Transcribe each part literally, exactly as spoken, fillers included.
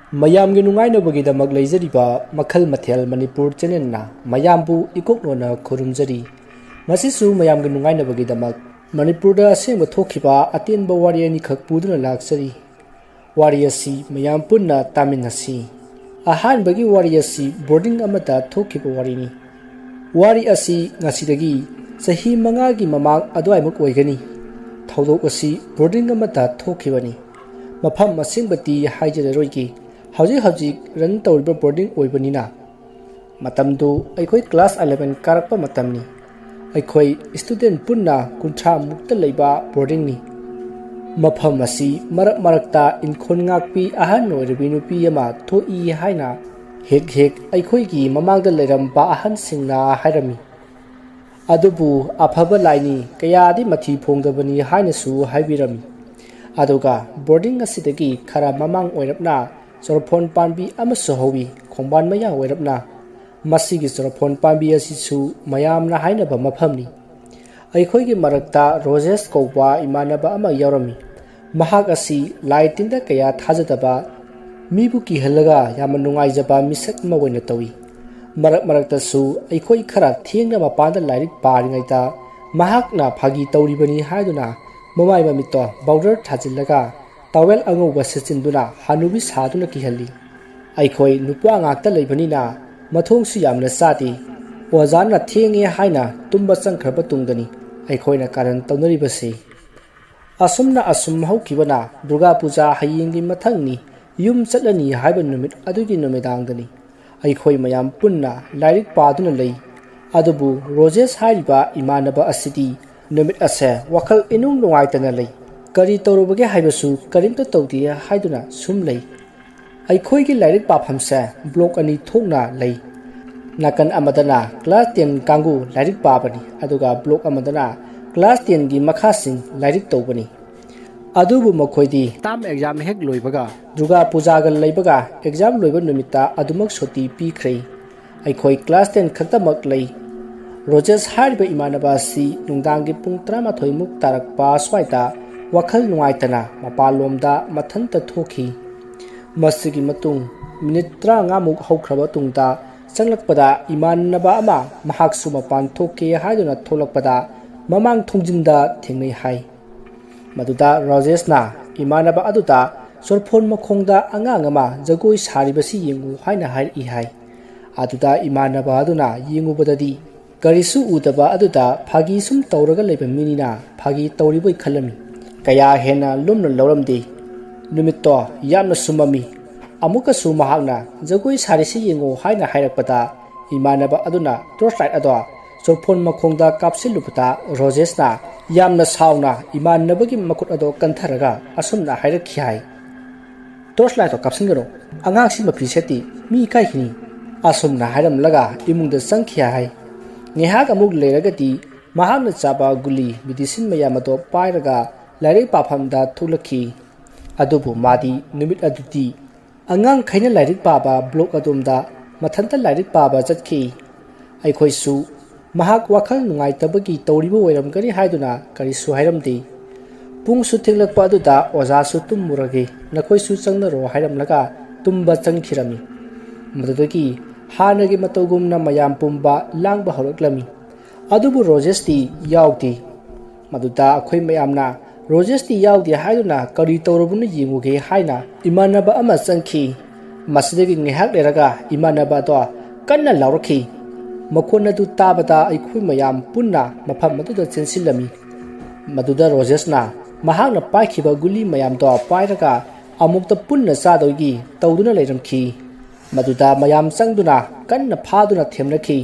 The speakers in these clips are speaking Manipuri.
ꯃꯌꯥꯝꯒꯤ ꯅꯨꯡꯉꯥꯏꯅꯕꯒꯤꯗꯃꯛ ꯂꯩꯖꯔꯤꯕ ꯃꯈꯜ ꯃꯊꯦꯜ ꯃꯅꯤꯄꯨꯔ ꯆꯦꯅꯦꯜꯅ ꯃꯌꯥꯝꯕꯨ ꯏꯀꯣꯛꯅꯣꯅ ꯈꯨꯔꯨꯝꯖꯔꯤ꯫ ꯃꯁꯤꯁꯨ ꯃꯌꯥꯝꯒꯤ ꯅꯨꯡꯉꯥꯏꯅꯕꯒꯤꯗꯃꯛ꯫ ꯃꯅꯤꯄꯨꯔꯗ ꯑꯁꯦꯡꯕ ꯊꯣꯛꯈꯤꯕ ꯑꯇꯦꯟꯕ ꯋꯥꯔꯤ ꯑꯅꯤꯈꯛ ꯄꯨꯗꯨꯅ ꯂꯥꯛꯆꯔꯤ꯫ ꯋꯥꯔꯤ ꯑꯁꯤ ꯃꯌꯥꯝ ꯄꯨꯟꯅ ꯇꯥꯃꯤꯟꯅꯁꯤ꯫ ꯑꯍꯥꯟꯕꯒꯤ ꯋꯥꯔꯤ ꯑꯁꯤ ꯕꯣꯔꯗꯤꯡ ꯑꯃꯗ ꯊꯣꯛꯈꯤꯕ ꯋꯥꯔꯤꯅꯤ꯫ ꯋꯥꯔꯤ ꯑꯁꯤ ꯉꯁꯤꯗꯒꯤ ꯆꯍꯤ ꯃꯉꯥꯒꯤ ꯃꯃꯥꯡ ꯑꯗꯨꯋꯥꯏꯃꯨꯛ ꯑꯣꯏꯒꯅꯤ꯫ ꯊꯧꯗꯣꯛ ꯑꯁꯤ ꯕꯣꯔꯗꯤꯡ ꯑꯃꯗ ꯊꯣꯛꯈꯤꯕꯅꯤ꯫ ꯃꯐꯝ ꯑꯁꯦꯡꯕꯗꯤ ꯍꯥꯏꯖꯔꯔꯣꯏꯒꯦ꯫ ꯍꯧꯖꯤꯛ ꯍꯧꯖꯤꯛ ꯔꯟ ꯇꯧꯔꯤꯕ ꯕꯣꯔꯗꯤꯡ ꯑꯣꯏꯕꯅꯤꯅ꯫ ꯃꯇꯝꯗꯨ ꯑꯩꯈꯣꯏ ꯀ꯭ꯂꯥꯁ ꯑꯦꯂꯦꯚꯦꯟ ꯀꯥꯔꯛꯄ ꯃꯇꯝꯅꯤ꯫ ꯑꯩꯈꯣꯏ ꯁ꯭ꯇꯨꯗꯦꯟꯠ ꯄꯨꯟꯅ ꯀꯨꯟꯊ꯭ꯔꯥ ꯃꯨꯛꯇ ꯂꯩꯕ ꯕꯣꯔꯗꯤꯡꯅꯤ꯫ ꯃꯐꯝ ꯑꯁꯤ ꯃꯔꯛ ꯃꯔꯛꯇ ꯏꯪꯈꯣꯜ ꯉꯥꯛꯄꯤ ꯑꯍꯟ ꯑꯣꯏꯔꯕꯤ ꯅꯨꯄꯤ ꯑꯃ ꯊꯣꯛꯏ ꯍꯥꯏꯅ ꯍꯦꯛ ꯍꯦꯛ ꯑꯩꯈꯣꯏꯒꯤ ꯃꯃꯥꯡꯗ ꯂꯩꯔꯝꯕ ꯑꯍꯟꯁꯤꯡꯅ ꯍꯥꯏꯔꯝꯃꯤ꯫ ꯑꯗꯨꯕꯨ ꯑꯐꯕ ꯂꯥꯏꯅꯤ, ꯀꯌꯥꯗꯤ ꯃꯊꯤ ꯐꯣꯡꯗꯕꯅꯤ ꯍꯥꯏꯅꯁꯨ ꯍꯥꯏꯕꯤꯔꯝꯃꯤ꯫ ꯑꯗꯨꯒ ꯕꯣꯔꯗꯤꯡ ꯑꯁꯤꯗꯒꯤ ꯈꯔ ꯃꯃꯥꯡ ꯑꯣꯏꯔꯞꯅ ꯆꯣꯔꯐꯣꯟ ꯄꯥꯝꯕꯤ ꯑꯃꯁꯨ ꯍꯧꯏ, ꯈꯣꯡꯕꯥꯟ ꯃꯌꯥ ꯑꯣꯏꯔꯞꯅ꯫ ꯃꯁꯤꯒꯤ ꯆꯣꯔꯐꯣꯟ ꯄꯥꯝꯕꯤ ꯑꯁꯤꯁꯨ ꯃꯌꯥꯝꯅ ꯍꯥꯏꯅꯕ ꯃꯐꯝꯅꯤ꯫ ꯑꯩꯈꯣꯏꯒꯤ ꯃꯔꯛꯇ ꯔꯣꯖꯦꯁ ꯀꯧꯕ ꯏꯃꯥꯟꯅꯕ ꯑꯃ ꯌꯥꯎꯔꯝꯃꯤ꯫ ꯃꯍꯥꯛ ꯑꯁꯤ ꯂꯥꯏ ꯇꯤꯟꯗ ꯀꯌꯥ ꯊꯥꯖꯗꯕ, ꯃꯤꯕꯨ ꯀꯤꯍꯜꯂꯒ ꯌꯥꯝꯅ ꯅꯨꯡꯉꯥꯏꯖꯕ ꯃꯤꯁꯛ ꯑꯃ ꯑꯣꯏꯅ ꯇꯧꯏ꯫ ꯃꯔꯛ ꯃꯔꯛꯇꯁꯨ ꯑꯩꯈꯣꯏ ꯈꯔ ꯊꯦꯡꯅ ꯃꯄꯥꯟꯗ ꯂꯥꯏꯔꯤꯛ ꯄꯥꯔꯤꯉꯩꯗ ꯃꯍꯥꯛꯅ ꯐꯥꯒꯤ ꯇꯧꯔꯤꯕꯅꯤ ꯍꯥꯏꯗꯨꯅ ꯃꯃꯥꯏ ꯃꯃꯤꯠꯇꯣ ꯄꯥꯎꯗꯔ ꯊꯥꯖꯤꯜꯂꯒ ꯇꯥꯋꯦꯜ ꯑꯉꯧꯕ ꯁꯦꯠꯆꯤꯟꯗꯨꯅ ꯍꯅꯨꯕꯤ ꯁꯥꯗꯨꯅ ꯀꯤꯍꯜꯂꯤ꯫ ꯑꯩꯈꯣꯏ ꯅꯨꯄꯥ ꯉꯥꯛꯇ ꯂꯩꯕꯅꯤꯅ ꯃꯊꯣꯡꯁꯨ ꯌꯥꯝꯅ ꯆꯥꯗꯦ꯫ ꯑꯣꯖꯥꯅ ꯊꯦꯡꯉꯦ ꯍꯥꯏꯅ ꯇꯨꯝꯕ ꯆꯪꯈ꯭ꯔꯕ ꯇꯨꯡꯗꯅꯤ ꯑꯩꯈꯣꯏꯅ ꯀꯥꯔꯟ ꯇꯧꯅꯔꯤꯕꯁꯤ꯫ ꯑꯁꯨꯝꯅ ꯑꯁꯨꯝ ꯍꯧꯈꯤꯕꯅ ꯗꯨꯔꯒꯥ ꯄꯨꯖꯥ ꯍꯌꯦꯡꯒꯤ ꯃꯊꯪꯅꯤ, ꯌꯨꯝ ꯆꯠꯂꯅꯤ ꯍꯥꯏꯕ ꯅꯨꯃꯤꯠ ꯑꯗꯨꯒꯤ ꯅꯨꯃꯤꯗꯥꯡꯗꯅꯤ꯫ ꯑꯩꯈꯣꯏ ꯃꯌꯥꯝ ꯄꯨꯟꯅ ꯂꯥꯏꯔꯤꯛ ꯄꯥꯗꯨꯅ ꯂꯩ꯫ ꯑꯗꯨꯕꯨ ꯔꯣꯖꯦꯁ ꯍꯥꯏꯔꯤꯕ ꯏꯃꯥꯟꯅꯕ ꯑꯁꯤꯗꯤ ꯅꯨꯃꯤꯠ ꯑꯁꯦ ꯋꯥꯈꯜ ꯏꯅꯨꯡ ꯅꯨꯡꯉꯥꯏꯇꯅ ꯂꯩ꯫ ꯀꯔꯤ ꯇꯧꯔꯨꯕꯒꯦ ꯍꯥꯏꯕꯁꯨ ꯀꯔꯤꯝꯇ ꯇꯧꯗꯦ ꯍꯥꯏꯗꯨꯅ ꯁꯨꯝ ꯂꯩ꯫ ꯑꯩꯈꯣꯏꯒꯤ ꯂꯥꯏꯔꯤꯛ ꯄꯥꯐꯝꯁꯦ ꯕ꯭ꯂꯣꯛ ꯑꯅꯤ ꯊꯣꯛꯅ ꯂꯩ꯫ ꯅꯥꯀꯟ ꯑꯃꯗꯅ ꯀ꯭ꯂꯥꯁ ꯇꯦꯟ ꯀꯥꯡꯕꯨ ꯂꯥꯏꯔꯤꯛ ꯄꯥꯕꯅꯤ, ꯑꯗꯨꯒ ꯕ꯭ꯂꯣꯛ ꯑꯃꯗꯅ ꯀ꯭ꯂꯥꯁ ꯇꯦꯟꯒꯤ ꯃꯈꯥꯁꯤꯡ ꯂꯥꯏꯔꯤꯛ ꯇꯧꯕꯅꯤ꯫ ꯑꯗꯨꯕꯨ ꯃꯈꯣꯏꯗꯤ ꯇꯥꯝ ꯑꯦꯛꯖꯥꯝ ꯍꯦꯛ ꯂꯣꯏꯕꯒ, ꯗꯨꯔꯒꯥ ꯄꯨꯖꯥꯒ ꯂꯩꯕꯒ, ꯑꯦꯛꯖꯥꯝ ꯂꯣꯏꯕ ꯅꯨꯃꯤꯠꯇ ꯑꯗꯨꯃꯛ ꯁꯨꯇꯤ ꯄꯤꯈ꯭ꯔꯦ꯫ ꯑꯩꯈꯣꯏ ꯀ꯭ꯂꯥꯁ ꯇꯦꯟ ꯈꯛꯇꯃꯛ ꯂꯩ꯫ ꯔꯣꯖꯦꯁ ꯍꯥꯏꯔꯤꯕ ꯏꯃꯥꯟꯅꯕ ꯑꯁꯤ ꯅꯨꯡꯗꯥꯡꯒꯤ ꯄꯨꯡ ꯇꯔꯥꯃꯥꯊꯣꯏꯃꯨꯛ ꯇꯥꯔꯛꯄ ꯑꯁ꯭ꯋꯥꯏꯗ ꯋꯥꯈꯜ ꯅꯨꯡꯉꯥꯏꯇꯅ ꯃꯄꯥꯟꯂꯣꯝꯗ ꯃꯊꯟꯇ ꯊꯣꯛꯈꯤ꯫ ꯃꯁꯤꯒꯤ ꯃꯇꯨꯡ ꯃꯤꯅꯤꯠ ꯇꯔꯥꯃꯉꯥꯃꯨꯛ ꯍꯧꯈ꯭ꯔꯕ ꯇꯨꯡꯗ ꯆꯪꯂꯛꯄꯗ ꯏꯃꯥꯟꯅꯕ ꯑꯃ ꯃꯍꯥꯛꯁꯨ ꯃꯄꯥꯟ ꯊꯣꯛꯀꯦ ꯍꯥꯏꯗꯨꯅ ꯊꯣꯛꯂꯛꯄꯗ ꯃꯃꯥꯡ ꯊꯣꯡꯖꯤꯟꯗ ꯊꯦꯡꯅꯩ ꯍꯥꯏ꯫ ꯃꯗꯨꯗ ꯔꯣꯖꯦꯁꯅ ꯏꯃꯥꯟꯅꯕ ꯑꯗꯨꯗ ꯆꯣꯔꯐꯣꯟ ꯃꯈꯣꯡꯗ ꯑꯉꯥꯡ ꯑꯃ ꯖꯒꯣꯏ ꯁꯥꯔꯤꯕꯁꯤ ꯌꯦꯡꯉꯨ ꯍꯥꯏꯅ ꯍꯥꯏꯔꯛꯏ ꯍꯥꯏ꯫ ꯑꯗꯨꯗ ꯏꯃꯥꯟꯅꯕ ꯑꯗꯨꯅ ꯌꯦꯡꯉꯨꯕꯗꯗꯤ ꯀꯔꯤꯁꯨ ꯎꯗꯕ ꯑꯗꯨꯗ ꯐꯥꯒꯤ ꯁꯨꯝ ꯇꯧꯔꯒ ꯂꯩꯕ ꯃꯤꯅꯤꯅ ꯐꯥꯒꯤ ꯇꯧꯔꯤꯕꯣꯏ ꯈꯜꯂꯝꯃꯤ꯫ ꯀꯌꯥ ꯍꯦꯟꯅ ꯂꯨꯝꯅ ꯂꯧꯔꯝꯗꯦ꯫ ꯅꯨꯃꯤꯠꯇꯣ ꯌꯥꯝꯅ ꯁꯨꯝꯃꯝꯃꯤ꯫ ꯑꯃꯨꯛꯀꯁꯨ ꯃꯍꯥꯛꯅ ꯖꯒꯣꯏ ꯁꯥꯔꯤꯁꯤ ꯌꯦꯡꯉꯨ ꯍꯥꯏꯅ ꯍꯥꯏꯔꯛꯄꯗ ꯏꯃꯥꯟꯅꯕ ꯑꯗꯨꯅ ꯇꯣꯔꯆ ꯂꯥꯏꯠ ꯑꯗꯣ ꯆꯣꯔꯐꯣꯟ ꯃꯈꯣꯡꯗ ꯀꯥꯞꯁꯤꯜꯂꯨꯕꯗ ꯔꯣꯖꯦꯁꯅ ꯌꯥꯝꯅ ꯁꯥꯎꯅ ꯏꯃꯥꯟꯅꯕꯒꯤ ꯃꯈꯨꯠ ꯑꯗꯣ ꯀꯟꯊꯔꯒ ꯑꯁꯨꯝꯅ ꯍꯥꯏꯔꯛꯈꯤ ꯍꯥꯏ, "ꯇꯣꯔꯆ ꯂꯥꯏꯠꯇꯣ ꯀꯥꯞꯁꯤꯟꯒꯅꯨ, ꯑꯉꯥꯡꯁꯤ ꯃꯐꯤ ꯁꯦꯠꯇꯤ, ꯃꯤ ꯏꯀꯥꯏꯈꯤꯅꯤ"꯫ ꯑꯁꯨꯝꯅ ꯍꯥꯏꯔꯝꯂꯒ ꯏꯃꯨꯡꯗ ꯆꯪꯈꯤ ꯍꯥꯏ꯫ ꯉꯥꯏꯍꯥꯛ ꯑꯃꯨꯛ ꯂꯩꯔꯒꯗꯤ ꯃꯍꯥꯛꯅ ꯆꯥꯕ ꯒꯨꯂꯤ ꯃꯦꯗꯤꯁꯤꯟ ꯃꯌꯥꯝ ꯑꯗꯣ ꯄꯥꯏꯔꯒ ꯂꯥꯏꯔꯤꯛ ꯄꯥꯐꯝꯗ ꯊꯣꯛꯂꯛꯈꯤ꯫ ꯑꯗꯨꯕꯨ ꯃꯥꯗꯤ ꯅꯨꯃꯤꯠ ꯑꯗꯨꯗꯤ ꯑꯉꯥꯡꯈꯩꯅ ꯂꯥꯏꯔꯤꯛ ꯄꯥꯕ ꯕ꯭ꯂꯣꯛ ꯑꯗꯣꯝꯗ ꯃꯊꯟꯇ ꯂꯥꯏꯔꯤꯛ ꯄꯥꯕ ꯆꯠꯈꯤ꯫ ꯑꯩꯈꯣꯏꯁꯨ ꯃꯍꯥꯛ ꯋꯥꯈꯜ ꯅꯨꯡꯉꯥꯏꯇꯕꯒꯤ ꯇꯧꯔꯤꯕ ꯑꯣꯏꯔꯝꯒꯅꯤ ꯍꯥꯏꯗꯨꯅ ꯀꯔꯤꯁꯨ ꯍꯥꯏꯔꯝꯗꯦ꯫ ꯄꯨꯡꯁꯨ ꯊꯦꯡꯂꯛꯄ ꯑꯗꯨꯗ ꯑꯣꯖꯥꯁꯨ ꯇꯨꯝꯃꯨꯔꯒꯦ, ꯅꯈꯣꯏꯁꯨ ꯆꯪꯅꯔꯣ ꯍꯥꯏꯔꯝꯂꯒ ꯇꯨꯝꯕ ꯆꯪꯈꯤꯔꯝꯃꯤ꯫ ꯃꯗꯨꯗꯒꯤ ꯍꯥꯟꯅꯒꯤ ꯃꯇꯧꯒꯨꯝꯅ ꯃꯌꯥꯝ ꯄꯨꯝꯕ ꯂꯥꯡꯕ ꯍꯧꯔꯛꯂꯝꯃꯤ꯫ ꯑꯗꯨꯕꯨ ꯔꯣꯖꯦꯁꯇꯤ ꯌꯥꯎꯗꯦ꯫ ꯃꯗꯨꯗ ꯑꯩꯈꯣꯏ ꯃꯌꯥꯝꯅ ꯔꯣꯖꯦꯁꯇꯤ ꯌꯥꯎꯗꯦ ꯍꯥꯏꯗꯨꯅ ꯀꯔꯤ ꯇꯧꯔꯕꯅꯣ ꯌꯦꯡꯉꯨꯒꯦ ꯍꯥꯏꯅ ꯏꯃꯥꯟꯅꯕ ꯑꯃ ꯆꯪꯈꯤ꯫ ꯃꯁꯤꯗꯒꯤ ꯉꯥꯏꯍꯥꯛ ꯂꯩꯔꯒ ꯏꯃꯥꯟꯅꯕ ꯑꯗꯣ ꯀꯟꯅ ꯂꯥꯎꯔꯛꯈꯤ꯫ ꯃꯈꯣꯟ ꯑꯗꯨ ꯇꯥꯕꯗ ꯑꯩꯈꯣꯏ ꯃꯌꯥꯝ ꯄꯨꯟꯅ ꯃꯐꯝ ꯑꯗꯨꯗ ꯆꯦꯟꯁꯤꯜꯂꯝꯃꯤ꯫ ꯃꯗꯨꯗ ꯔꯣꯖꯦꯁꯅ ꯃꯍꯥꯛꯅ ꯄꯥꯏꯈꯤꯕ ꯒꯨꯂꯤ ꯃꯌꯥꯝꯗꯣ ꯄꯥꯏꯔꯒ ꯑꯃꯨꯛꯇ ꯄꯨꯟꯅ ꯆꯥꯗꯣꯏꯒꯤ ꯇꯧꯗꯨꯅ ꯂꯩꯔꯝꯈꯤ꯫ ꯃꯗꯨꯗ ꯃꯌꯥꯝ ꯆꯪꯗꯨꯅ ꯀꯟꯅ ꯐꯥꯗꯨꯅ ꯊꯦꯝꯅꯈꯤ꯫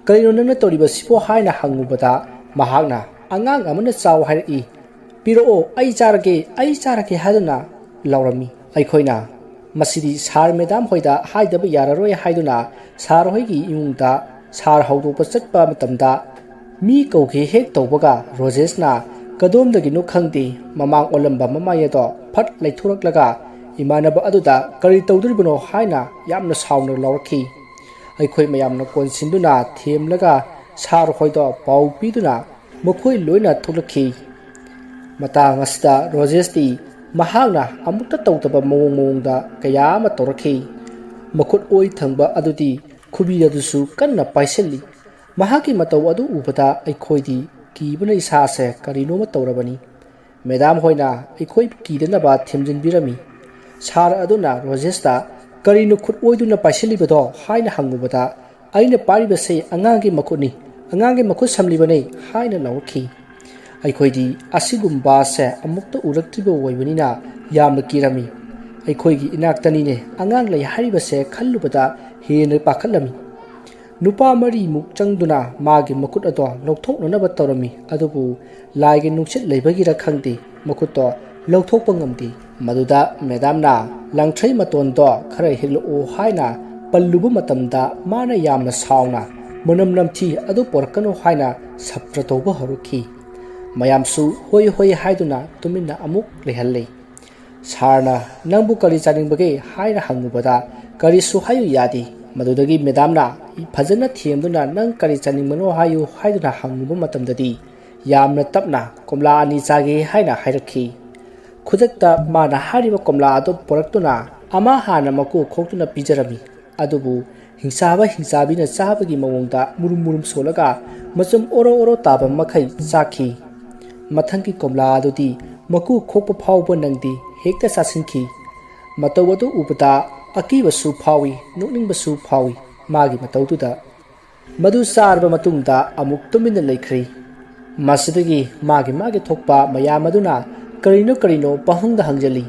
"ꯀꯔꯤꯅꯣ ꯅꯪꯅ ꯇꯧꯔꯤꯕꯁꯤꯕꯣ?" ꯍꯥꯏꯅ ꯍꯪꯉꯨꯕꯗ ꯃꯍꯥꯛꯅ, "ꯑꯉꯥꯡ ꯑꯃꯅ ꯆꯥꯎ ꯍꯥꯏꯔꯛꯏ, ꯄꯤꯔꯛꯑꯣ, ꯑꯩ ꯆꯥꯔꯒꯦ, ꯑꯩ ꯆꯥꯔꯒꯦ" ꯍꯥꯏꯗꯨꯅ ꯂꯥꯎꯔꯝꯃꯤ꯫ ꯑꯩꯈꯣꯏꯅ ꯃꯁꯤꯗꯤ ꯁꯥꯔ ꯃꯦꯗꯥꯝ ꯍꯣꯏꯗ ꯍꯥꯏꯗꯕ ꯌꯥꯔꯔꯣꯏ ꯍꯥꯏꯗꯨꯅ ꯁꯥꯔ ꯍꯣꯏꯒꯤ ꯏꯃꯨꯡꯗ ꯁꯥꯔ ꯍꯧꯗꯣꯛꯄ ꯆꯠꯄ ꯃꯇꯝꯗ ꯃꯤ ꯀꯧꯒꯦ ꯍꯦꯛ ꯇꯧꯕꯒ ꯔꯣꯖꯦꯁꯅ ꯀꯗꯣꯝꯗꯒꯤꯅꯣ ꯈꯪꯗꯦ ꯃꯃꯥꯡ ꯑꯣꯜꯂꯝꯕ ꯃꯃꯥꯏ ꯑꯗꯣ ꯐꯠ ꯂꯩꯊꯣꯔꯛꯂꯒ ꯏꯃꯥꯟꯅꯕ ꯑꯗꯨꯗ ꯀꯔꯤ ꯇꯧꯗꯣꯔꯤꯕꯅꯣ ꯍꯥꯏꯅ ꯌꯥꯝꯅ ꯁꯥꯎꯅ ꯂꯥꯎꯔꯛꯈꯤ꯫ ꯑꯩꯈꯣꯏ ꯃꯌꯥꯝꯅ ꯀꯣꯟꯁꯤꯟꯗꯨꯅ ꯊꯦꯝꯂꯒ ꯁꯥꯔ ꯍꯣꯏꯗꯣ ꯄꯥꯎ ꯄꯤꯗꯨꯅ ꯃꯈꯣꯏ ꯂꯣꯏꯅ ꯊꯣꯛꯂꯛꯈꯤ꯫ ꯃꯇꯥꯡ ꯑꯁꯤꯗ ꯔꯣꯖꯦꯁꯇꯤ ꯃꯍꯥꯛꯅ ꯑꯃꯨꯛꯇ ꯇꯧꯗꯕ ꯃꯑꯣꯡ ꯃꯑꯣꯡꯗ ꯀꯌꯥ ꯑꯃ ꯇꯧꯔꯛꯈꯤ꯫ ꯃꯈꯨꯠ ꯑꯣꯏ ꯊꯪꯕ ꯑꯗꯨꯗꯤ ꯈꯨꯕꯤ ꯑꯗꯨꯁꯨ ꯀꯟꯅ ꯄꯥꯏꯁꯤꯜꯂꯤ꯫ ꯃꯍꯥꯛꯀꯤ ꯃꯇꯧ ꯑꯗꯨ ꯎꯕꯗ ꯑꯩꯈꯣꯏꯗꯤ ꯀꯤꯕꯅ ꯏꯁꯥꯁꯦ ꯀꯔꯤꯅꯣꯃ ꯇꯧꯔꯕꯅꯤ꯫ ꯃꯦꯗꯥꯝ ꯍꯣꯏꯅ ꯑꯩꯈꯣꯏ ꯀꯤꯗꯅꯕ ꯊꯦꯝꯖꯤꯟꯕꯤꯔꯝꯃꯤ꯫ ꯁꯥꯔ ꯑꯗꯨꯅ ꯔꯣꯖꯦꯁꯇ, "ꯀꯔꯤꯅꯣ ꯈꯨꯠ ꯑꯣꯏꯗꯨꯅ ꯄꯥꯏꯁꯤꯜꯂꯤꯕꯗꯣ?" ꯍꯥꯏꯅ ꯍꯪꯂꯨꯕꯗ, "ꯑꯩꯅ ꯄꯥꯏꯔꯤꯕꯁꯦ ꯑꯉꯥꯡꯒꯤ ꯃꯈꯨꯠꯅꯤ, ꯑꯉꯥꯡꯒꯤ ꯃꯈꯨꯠ ꯁꯝꯂꯤꯕꯅꯦ" ꯍꯥꯏꯅ ꯂꯥꯎꯔꯛꯈꯤ꯫ ꯑꯩꯈꯣꯏꯗꯤ ꯑꯁꯤꯒꯨꯝꯕꯁꯦ ꯑꯃꯨꯛꯇ ꯎꯔꯛꯇ꯭ꯔꯤꯕ ꯑꯣꯏꯕꯅꯤꯅ ꯌꯥꯝꯅ ꯀꯤꯔꯝꯃꯤ꯫ ꯑꯩꯈꯣꯏꯒꯤ ꯏꯅꯥꯛꯇꯅꯤꯅꯦ ꯑꯉꯥꯡ ꯂꯩ ꯍꯥꯏꯔꯤꯕꯁꯦ ꯈꯜꯂꯨꯕꯗ ꯍꯦꯟꯅ ꯄꯥꯈꯠꯂꯝꯃꯤ꯫ ꯅꯨꯄꯥ ꯃꯔꯤꯃꯨꯛ ꯆꯪꯗꯨꯅ ꯃꯥꯒꯤ ꯃꯈꯨꯠ ꯑꯗꯣ ꯂꯧꯊꯣꯛꯅꯅꯕ ꯇꯧꯔꯝꯃꯤ, ꯑꯗꯨꯕꯨ ꯂꯥꯏꯒꯤ ꯅꯨꯡꯁꯤꯠ ꯂꯩꯕꯒꯤꯔ ꯈꯪꯗꯦ, ꯃꯈꯨꯠꯇꯣ ꯂꯧꯊꯣꯛꯄ ꯉꯝꯗꯦ꯫ ꯃꯗꯨꯗ ꯃꯦꯗꯥꯝꯅ ꯂꯪꯊ꯭ꯔꯩ ꯃꯇꯣꯟꯗꯣ ꯈꯔ ꯍꯦꯛꯂꯛꯑꯣ ꯍꯥꯏꯅ ꯄꯜꯂꯨꯕ ꯃꯇꯝꯗ, ꯃꯥꯅ ꯌꯥꯝꯅ ꯁꯥꯎꯅ, "ꯃꯅꯝ ꯅꯝꯊꯤ ꯑꯗꯨ ꯄꯣꯔꯛꯀꯅꯨ" ꯍꯥꯏꯅ ꯁꯞꯇ꯭ꯔ ꯇꯧꯕ ꯍꯧꯔꯛꯈꯤ꯫ ꯃꯌꯥꯝꯁꯨ ꯍꯣꯏ ꯍꯣꯏ ꯍꯥꯏꯗꯨꯅ ꯇꯨꯃꯤꯟꯅ ꯑꯃꯨꯛ ꯂꯩꯍꯜꯂꯤ꯫ ꯁꯥꯔꯅ, "ꯅꯪꯕꯨ ꯀꯔꯤ ꯆꯥꯅꯤꯡꯕꯒꯦ?" ꯍꯥꯏꯅ ꯍꯪꯉꯨꯕꯗ, "ꯀꯔꯤꯁꯨ ꯍꯥꯏꯌꯨ" ꯌꯥꯗꯦ꯫ ꯃꯗꯨꯗꯒꯤ ꯃꯦꯗꯥꯝꯅ ꯐꯖꯅ ꯊꯦꯝꯗꯨꯅ, "ꯅꯪ ꯀꯔꯤ ꯆꯥꯅꯤꯡꯕꯅꯣ ꯍꯥꯏꯌꯨ" ꯍꯥꯏꯗꯨꯅ ꯍꯪꯉꯨꯕ ꯃꯇꯝꯗꯗꯤ, ꯌꯥꯝꯅ ꯇꯞꯅ, "ꯀꯣꯝꯂꯥ ꯑꯅꯤ ꯆꯥꯒꯦ" ꯍꯥꯏꯅ ꯍꯥꯏꯔꯛꯈꯤ꯫ ꯈꯨꯗꯛꯇ ꯃꯥꯅ ꯍꯥꯏꯔꯤꯕ ꯀꯣꯝꯂꯥ ꯑꯗꯨ ꯄꯨꯔꯛꯇꯨꯅ ꯑꯃ ꯍꯥꯟꯅ ꯃꯀꯨ ꯈꯣꯛꯇꯨꯅ ꯄꯤꯖꯔꯝꯃꯤ꯫ ꯑꯗꯨꯕꯨ ꯍꯤꯡꯆꯥꯕ ꯍꯤꯡꯆꯥꯕꯤꯅ ꯆꯥꯕꯒꯤ ꯃꯑꯣꯡꯗ ꯃꯨꯔꯨꯝ ꯃꯨꯔꯨꯝ ꯁꯣꯜꯂꯒ ꯃꯆꯨꯝ ꯑꯣꯔꯣ ꯑꯣꯔꯣ ꯇꯥꯕ ꯃꯈꯩ ꯆꯥꯈꯤ꯫ ꯃꯊꯪꯒꯤ ꯀꯣꯝꯂꯥ ꯑꯗꯨꯗꯤ ꯃꯀꯨ ꯈꯣꯛꯄ ꯐꯥꯎꯕ ꯅꯪꯗꯦ, ꯍꯦꯛꯇ ꯆꯥꯁꯤꯟꯈꯤ꯫ ꯃꯇꯧ ꯑꯗꯨ ꯎꯕꯗ ꯑꯀꯤꯕꯁꯨ ꯐꯥꯎꯏ, ꯅꯣꯛꯅꯤꯡꯕꯁꯨ ꯐꯥꯎꯏ꯫ ꯃꯥꯒꯤ ꯃꯇꯧꯗꯨꯗ ꯃꯗꯨ ꯆꯥꯔꯕ ꯃꯇꯨꯡꯗ ꯑꯃꯨꯛ ꯇꯨꯃꯤꯟꯅ ꯂꯩꯈ꯭ꯔꯤ꯫ ꯃꯁꯤꯗꯒꯤ ꯃꯥꯒꯤ ꯃꯥꯒꯤ ꯊꯣꯛꯄ ꯃꯌꯥꯝ ꯑꯗꯨꯅ ꯀꯔꯤꯅꯣ ꯀꯔꯤꯅꯣ ꯄꯪꯍꯪꯗ ꯍꯪꯖꯜꯂꯤ꯫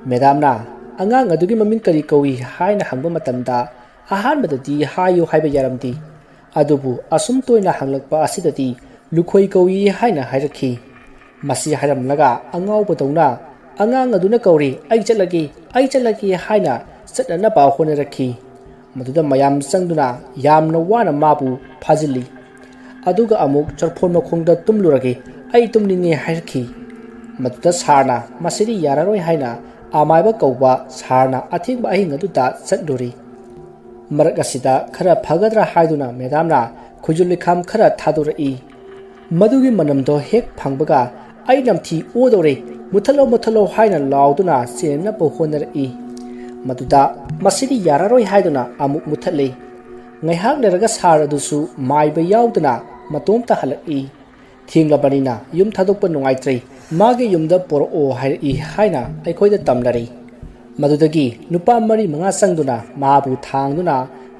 ꯃꯦꯗꯥꯝꯅ, "ꯑꯉꯥꯡ ꯑꯗꯨꯒꯤ ꯃꯃꯤꯡ ꯀꯔꯤ ꯀꯧꯏ?" ꯍꯥꯏꯅ ꯍꯪꯕ ꯃꯇꯝꯗ, ꯑꯍꯥꯟꯕꯗꯗꯤ ꯍꯥꯏꯌꯨ ꯍꯥꯏꯕ ꯌꯥꯔꯝꯗꯦ, ꯑꯗꯨꯕꯨ ꯑꯁꯨꯝ ꯇꯣꯏꯅ ꯍꯪꯂꯛꯄ ꯑꯁꯤꯗꯗꯤ ꯂꯨꯈꯣꯏ ꯀꯧꯏ ꯍꯥꯏꯅ ꯍꯥꯏꯔꯛꯈꯤ꯫ ꯃꯁꯤ ꯍꯥꯏꯔꯝꯂꯒ ꯑꯉꯥꯎꯕꯗꯧꯅ, "ꯑꯉꯥꯡ ꯑꯗꯨꯅ ꯀꯧꯔꯤ, ꯑꯩ ꯆꯠꯂꯒꯦ, ꯑꯩ ꯆꯠꯂꯒꯦ" ꯍꯥꯏꯅ ꯆꯠꯅꯅꯕ ꯍꯣꯠꯅꯔꯛꯈꯤ꯫ ꯃꯗꯨꯗ ꯃꯌꯥꯝ ꯆꯪꯗꯨꯅ ꯌꯥꯝꯅ ꯋꯥꯅ ꯃꯥꯕꯨ ꯐꯥꯖꯤꯜꯂꯤ꯫ ꯑꯗꯨꯒ ꯑꯃꯨꯛ ꯆꯔꯐꯣꯟ ꯃꯈꯣꯡꯗ ꯇꯨꯝꯂꯨꯔꯒꯦ, "ꯑꯩ ꯇꯨꯝꯅꯤꯡꯉꯦ" ꯍꯥꯏꯔꯛꯈꯤ꯫ ꯃꯗꯨꯗ ꯁꯥꯔꯅ, "ꯃꯁꯤꯗꯤ ꯌꯥꯔꯔꯣꯏ" ꯍꯥꯏꯅ ꯑꯃꯥꯏꯕ ꯀꯧꯕ ꯁꯥꯔꯅ ꯑꯊꯦꯡꯕ ꯑꯍꯤꯡ ꯑꯗꯨꯗ ꯆꯠꯂꯨꯔꯤ꯫ ꯃꯔꯛ ꯑꯁꯤꯗ ꯈꯔ ꯐꯒꯗ꯭ꯔꯥ ꯍꯥꯏꯗꯨꯅ ꯃꯦꯗꯥꯝꯅ ꯈꯨꯖꯨ ꯂꯩꯈꯥꯝ ꯈꯔ ꯊꯥꯗꯣꯔꯛꯏ꯫ ꯃꯗꯨꯒꯤ ꯃꯅꯝꯗꯣ ꯍꯦꯛ ꯐꯪꯕꯒ "ꯑꯩ ꯅꯝꯊꯤ ꯑꯣꯗꯧꯔꯦ, ꯃꯨꯊꯠꯂꯣ, ꯃꯨꯊꯠꯂꯣ" ꯍꯥꯏꯅ ꯂꯥꯎꯗꯨꯅ ꯆꯦꯟꯅꯅꯕ ꯍꯣꯠꯅꯔꯛꯏ꯫ ꯃꯗꯨꯗ ꯃꯁꯤꯗꯤ ꯌꯥꯔꯔꯣꯏ ꯍꯥꯏꯗꯨꯅ ꯑꯃꯨꯛ ꯃꯨꯊꯠꯂꯤ꯫ ꯉꯥꯏꯍꯥꯛ ꯂꯩꯔꯒ ꯁꯥꯔ ꯑꯗꯨꯁꯨ ꯃꯥꯏꯕ ꯌꯥꯎꯗꯅ ꯃꯇꯣꯝꯇ ꯍꯜꯂꯛꯏ꯫ "ꯊꯦꯡꯂꯕꯅꯤꯅ ꯌꯨꯝ ꯊꯥꯗꯣꯛꯄ ꯅꯨꯡꯉꯥꯏꯇ꯭ꯔꯦ, ꯃꯥꯒꯤ ꯌꯨꯝꯗ ꯄꯣꯔꯛꯑꯣ" ꯍꯥꯏꯔꯛꯏ ꯍꯥꯏꯅ ꯑꯩꯈꯣꯏꯗ ꯇꯝꯅꯔꯤ꯫ ꯃꯗꯨꯗꯒꯤ ꯅꯨꯄꯥ ꯃꯔꯤ ꯃꯉꯥ ꯆꯪꯗꯨꯅ ꯃꯍꯥꯛꯄꯨ ꯊꯥꯡꯗꯨꯅ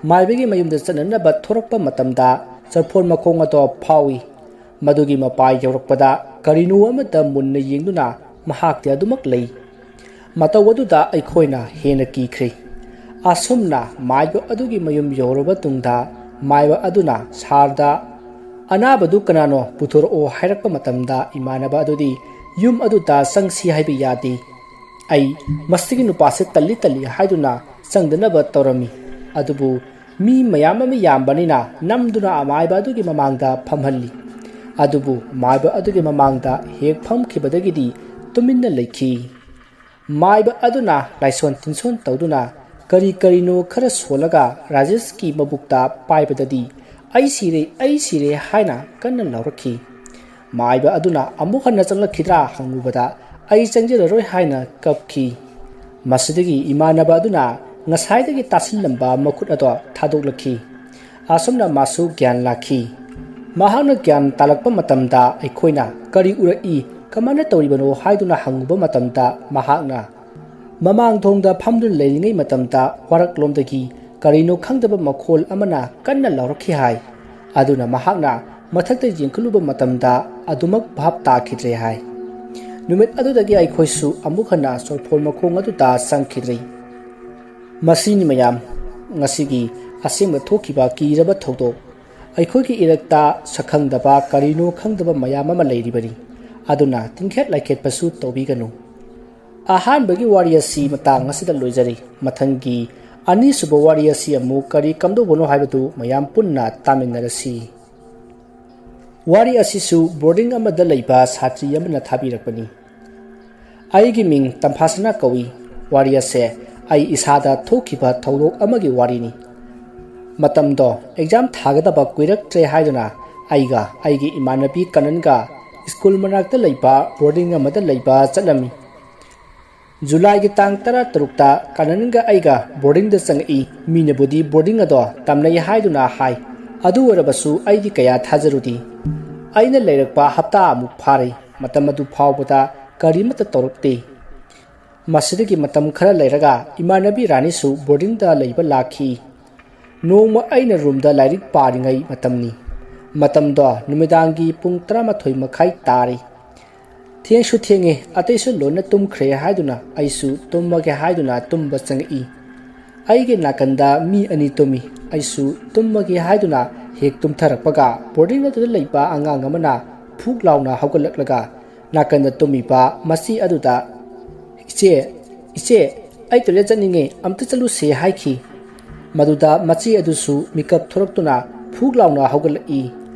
ꯃꯥꯏꯕꯒꯤ ꯃꯌꯨꯝꯗ ꯆꯠꯅꯅꯕ ꯊꯣꯔꯛꯄ ꯃꯇꯝꯗ ꯆꯣꯔꯐꯣꯟ ꯃꯈꯣꯡ ꯑꯗꯣ ꯐꯥꯎꯏ꯫ ꯃꯗꯨꯒꯤ ꯃꯄꯥ ꯌꯧꯔꯛꯄꯗ ꯀꯔꯤꯅꯣ ꯑꯃꯗ ꯃꯨꯟꯅ ꯌꯦꯡꯗꯨꯅ ꯃꯍꯥꯛꯇꯤ ꯑꯗꯨꯃꯛ ꯂꯩ꯫ ꯃꯇꯧ ꯑꯗꯨꯗ ꯑꯩꯈꯣꯏꯅ ꯍꯦꯟꯅ ꯀꯤꯈ꯭ꯔꯦ꯫ ꯑꯁꯨꯝꯅ ꯃꯥꯏꯕ ꯑꯗꯨꯒꯤ ꯃꯌꯨꯝ ꯌꯧꯔꯕ ꯇꯨꯡꯗ ꯃꯥꯏꯕ ꯑꯗꯨꯅ ꯁꯥꯔꯗ "ꯑꯅꯥꯕꯗꯨ ꯀꯅꯥꯅꯣ ꯄꯨꯊꯣꯔꯛꯑꯣ" ꯍꯥꯏꯔꯛꯄ ꯃꯇꯝꯗ ꯏꯃꯥꯟꯅꯕ ꯑꯗꯨꯗꯤ "ꯌꯨꯝ ꯑꯗꯨꯗ ꯆꯪꯁꯤ ꯍꯥꯏꯕ ꯌꯥꯗꯦ꯫ ꯑꯩ ꯃꯁꯤꯒꯤ ꯅꯨꯄꯥꯁꯦ ꯇꯜꯂꯤ ꯇꯜꯂꯤ" ꯍꯥꯏꯗꯨꯅ ꯆꯪꯗꯅꯕ ꯇꯧꯔꯝꯃꯤ꯫ ꯑꯗꯨꯕꯨ ꯃꯤ ꯃꯌꯥꯝ ꯑꯃ ꯌꯥꯝꯕꯅꯤꯅ ꯅꯝꯗꯨꯅ ꯑꯃꯥꯏꯕ ꯑꯗꯨꯒꯤ ꯃꯃꯥꯡꯗ ꯐꯝꯍꯜꯂꯤ꯫ ꯑꯗꯨꯕꯨ ꯃꯥꯏꯕ ꯑꯗꯨꯒꯤ ꯃꯃꯥꯡꯗ ꯍꯦꯛ ꯐꯝꯈꯤꯕꯗꯒꯤꯗꯤ ꯇꯨꯃꯤꯟꯅ ꯂꯩꯈꯤ꯫ ꯃꯥꯏꯕ ꯑꯗꯨꯅ ꯂꯥꯏꯁꯣꯟ ꯇꯤꯟꯁꯣꯟ ꯇꯧꯗꯨꯅ ꯀꯔꯤ ꯀꯔꯤꯅꯣ ꯈꯔ ꯁꯣꯜꯂꯒ ꯔꯥꯖꯦꯁꯀꯤ ꯃꯕꯨꯛꯇ ꯄꯥꯏꯕꯗꯗꯤ "ꯑꯩ ꯁꯤꯔꯦ, ꯑꯩ ꯁꯤꯔꯦ" ꯍꯥꯏꯅ ꯀꯟꯅ ꯂꯥꯎꯔꯛꯈꯤ꯫ ꯃꯥꯏꯕ ꯑꯗꯨꯅ ꯑꯃꯨꯛ ꯍꯟꯅ ꯆꯪꯂꯛꯈꯤꯗ꯭ꯔꯥ ꯍꯪꯉꯨꯕꯗ "ꯑꯩ ꯆꯪꯖꯔꯔꯣꯏ" ꯍꯥꯏꯅ ꯀꯞꯈꯤ꯫ ꯃꯁꯤꯗꯒꯤ ꯏꯃꯥꯟꯅꯕ ꯑꯗꯨꯅ ꯉꯁꯥꯏꯗꯒꯤ ꯇꯥꯁꯤꯜꯂꯝꯕ ꯃꯈꯨꯠ ꯑꯗꯣ ꯊꯥꯗꯣꯛꯂꯛꯈꯤ꯫ ꯑꯁꯨꯝꯅ ꯃꯥꯁꯨ ꯒ꯭ꯌꯥꯟ ꯂꯥꯛꯈꯤ꯫ ꯃꯍꯥꯛꯅ ꯒ꯭ꯌꯥꯟ ꯇꯥꯂꯛꯄ ꯃꯇꯝꯗ ꯑꯩꯈꯣꯏꯅ "ꯀꯔꯤ ꯎꯔꯛꯏ, ꯀꯃꯥꯏꯅ ꯇꯧꯔꯤꯕꯅꯣ" ꯍꯥꯏꯗꯨꯅ ꯍꯪꯉꯨꯕ ꯃꯇꯝꯗ ꯃꯍꯥꯛꯅ ꯃꯃꯥꯡ ꯊꯣꯡꯗ ꯐꯝꯗꯨꯅ ꯂꯩꯔꯤꯉꯩ ꯃꯇꯝꯗ ꯋꯥꯔꯛꯂꯣꯝꯗꯒꯤ ꯀꯔꯤꯅꯣ ꯈꯪꯗꯕ ꯃꯈꯣꯜ ꯑꯃꯅ ꯀꯟꯅ ꯂꯥꯎꯔꯛꯈꯤ ꯍꯥꯏ꯫ ꯑꯗꯨꯅ ꯃꯍꯥꯛꯅ ꯃꯊꯛꯇ ꯌꯦꯡꯈꯠꯂꯨꯕ ꯃꯇꯝꯗ ꯑꯗꯨꯃꯛ ꯚꯥꯞ ꯇꯥꯈꯤꯗ꯭ꯔꯦ ꯍꯥꯏ꯫ ꯅꯨꯃꯤꯠ ꯑꯗꯨꯗꯒꯤ ꯑꯩꯈꯣꯏꯁꯨ ꯑꯃꯨꯛ ꯍꯟꯅ ꯆꯣꯔꯐꯣꯟ ꯃꯈꯣꯡ ꯑꯗꯨꯗ ꯆꯪꯈꯤꯗ꯭ꯔꯤ꯫ ꯃꯁꯤꯅꯤ ꯃꯌꯥꯝ, ꯉꯁꯤꯒꯤ ꯑꯁꯦꯡꯕ ꯊꯣꯛꯈꯤꯕ ꯀꯤꯔꯕ ꯊꯧꯗꯣꯛ꯫ ꯑꯩꯈꯣꯏꯒꯤ ꯏꯔꯛꯇ ꯁꯛꯈꯪꯗꯕ ꯀꯔꯤꯅꯣ ꯈꯪꯗꯕ ꯃꯌꯥꯝ ꯑꯃ ꯂꯩꯔꯤꯕꯅꯤ꯫ ꯑꯗꯨꯅ ꯇꯤꯡꯈꯦꯠ ꯂꯥꯏꯈꯦꯠꯄꯁꯨ ꯇꯧꯕꯤꯒꯅꯨ꯫ ꯑꯍꯥꯟꯕꯒꯤ ꯋꯥꯔꯤ ꯑꯁꯤ ꯃꯇꯥꯡ ꯑꯁꯤꯗ ꯂꯣꯏꯖꯔꯤ꯫ ꯃꯊꯪꯒꯤ ꯑꯅꯤꯁꯨꯕ ꯋꯥꯔꯤ ꯑꯁꯤ ꯑꯃꯨꯛ ꯀꯔꯤ ꯀꯝꯗꯧꯕꯅꯣ ꯍꯥꯏꯕꯗꯨ ꯃꯌꯥꯝ ꯄꯨꯟꯅ ꯇꯥꯃꯤꯟꯅꯔꯁꯤ꯫ ꯋꯥꯔꯤ ꯑꯁꯤꯁꯨ ꯕꯣꯔꯗꯤꯡ ꯑꯃꯗ ꯂꯩꯕ ꯁꯥꯇ꯭ꯔꯤ ꯑꯃꯅ ꯊꯥꯕꯤꯔꯛꯄꯅꯤ꯫ ꯑꯩꯒꯤ ꯃꯤꯡ ꯇꯝꯐꯥꯁꯅꯥ ꯀꯧꯏ꯫ ꯋꯥꯔꯤ ꯑꯁꯦ ꯑꯩ ꯏꯁꯥꯗ ꯊꯣꯛꯈꯤꯕ ꯊꯧꯗꯣꯛ ꯑꯃꯒꯤ ꯋꯥꯔꯤꯅꯤ꯫ ꯃꯇꯝꯗꯣ ꯑꯦꯛꯖꯥꯝ ꯊꯥꯒꯗꯕ ꯀꯨꯏꯔꯛꯇ꯭ꯔꯦ ꯍꯥꯏꯗꯨꯅ ꯑꯩꯒ ꯑꯩꯒꯤ ꯏꯃꯥꯟꯅꯕꯤ ꯀꯅꯟꯒ ꯁ꯭ꯀꯨꯜ ꯃꯅꯥꯛꯇ ꯂꯩꯕ ꯕꯣꯔꯗꯤꯡ ꯑꯃꯗ ꯂꯩꯕ ꯆꯠꯂꯝꯃꯤ꯫ ꯖꯨꯂꯥꯏꯒꯤ ꯇꯥꯡ ꯇꯔꯥꯇꯔꯨꯛꯇ ꯀꯥꯅꯟꯒ ꯑꯩꯒ ꯕꯣꯔꯗꯤꯡꯗ ꯆꯪꯉꯛꯏ꯫ ꯃꯤꯅꯕꯨꯗꯤ ꯕꯣꯔꯗꯤꯡ ꯑꯗꯣ ꯇꯝꯅꯩ ꯍꯥꯏꯗꯨꯅ ꯍꯥꯏ, ꯑꯗꯨ ꯑꯣꯏꯔꯕꯁꯨ ꯑꯩꯗꯤ ꯀꯌꯥ ꯊꯥꯖꯔꯨꯗꯦ꯫ ꯑꯩꯅ ꯂꯩꯔꯛꯄ ꯍꯞꯇꯥ ꯑꯃꯨꯛ ꯐꯥꯔꯦ꯫ ꯃꯇꯝ ꯑꯗꯨ ꯐꯥꯎꯕꯗ ꯀꯔꯤꯃꯠꯇ ꯇꯧꯔꯛꯇꯦ꯫ ꯃꯁꯤꯗꯒꯤ ꯃꯇꯝ ꯈꯔ ꯂꯩꯔꯒ ꯏꯃꯥꯟꯅꯕꯤ ꯔꯥꯅꯤꯁꯨ ꯕꯣꯔꯗꯤꯡꯗ ꯂꯩꯕ ꯂꯥꯛꯈꯤ꯫ ꯅꯣꯡꯃ ꯑꯩꯅ ꯔꯨꯝꯗ ꯂꯥꯏꯔꯤꯛ ꯄꯥꯔꯤꯉꯩ ꯃꯇꯝꯅꯤ꯫ ꯃꯇꯝꯗꯣ ꯅꯨꯃꯤꯗꯥꯡꯒꯤ ꯄꯨꯡ ꯇꯔꯥꯃꯥꯊꯣꯏ ꯃꯈꯥꯏ ꯇꯥꯔꯤ꯫ ꯊꯦꯡꯁꯨ ꯊꯦꯡꯉꯦ, ꯑꯇꯩꯁꯨ ꯂꯣꯏꯅ ꯇꯨꯝꯈ꯭ꯔꯦ ꯍꯥꯏꯗꯨꯅ ꯑꯩꯁꯨ ꯇꯨꯝꯃꯒꯦ ꯍꯥꯏꯗꯨꯅ ꯇꯨꯝꯕ ꯆꯪꯉꯛꯏ꯫ ꯑꯩꯒꯤ ꯅꯥꯀꯟꯗ ꯃꯤ ꯑꯅꯤ ꯇꯨꯝꯃꯤ꯫ ꯑꯩꯁꯨ ꯇꯨꯝꯃꯒꯦ ꯍꯥꯏꯗꯨꯅ ꯍꯦꯛ ꯇꯨꯝꯊꯔꯛꯄꯒ ꯕꯣꯔꯗꯤꯡ ꯑꯗꯨꯗ ꯂꯩꯕ ꯑꯉꯥꯡ ꯑꯃꯅ ꯐꯨꯛ ꯂꯥꯎꯅ ꯍꯧꯒꯠꯂꯛꯂꯒ ꯅꯥꯀꯟꯗ ꯇꯨꯝꯃꯤꯕ ꯃꯆꯦ ꯑꯗꯨꯗ, "ꯏꯆꯦ, ꯏꯆꯦ, ꯑꯩ ꯇꯣꯏꯂꯦꯠ ꯆꯠꯅꯤꯡꯉꯦ, ꯑꯝꯇ ꯆꯠꯂꯨꯁꯦ" ꯍꯥꯏꯈꯤ꯫ ꯃꯗꯨꯗ ꯃꯆꯦ ꯑꯗꯨꯁꯨ ꯃꯤꯀꯞ ꯊꯣꯔꯛꯇꯨꯅ ꯐꯨꯛ ꯂꯥꯎꯅ ꯍꯧꯒꯠꯂꯛꯏ꯫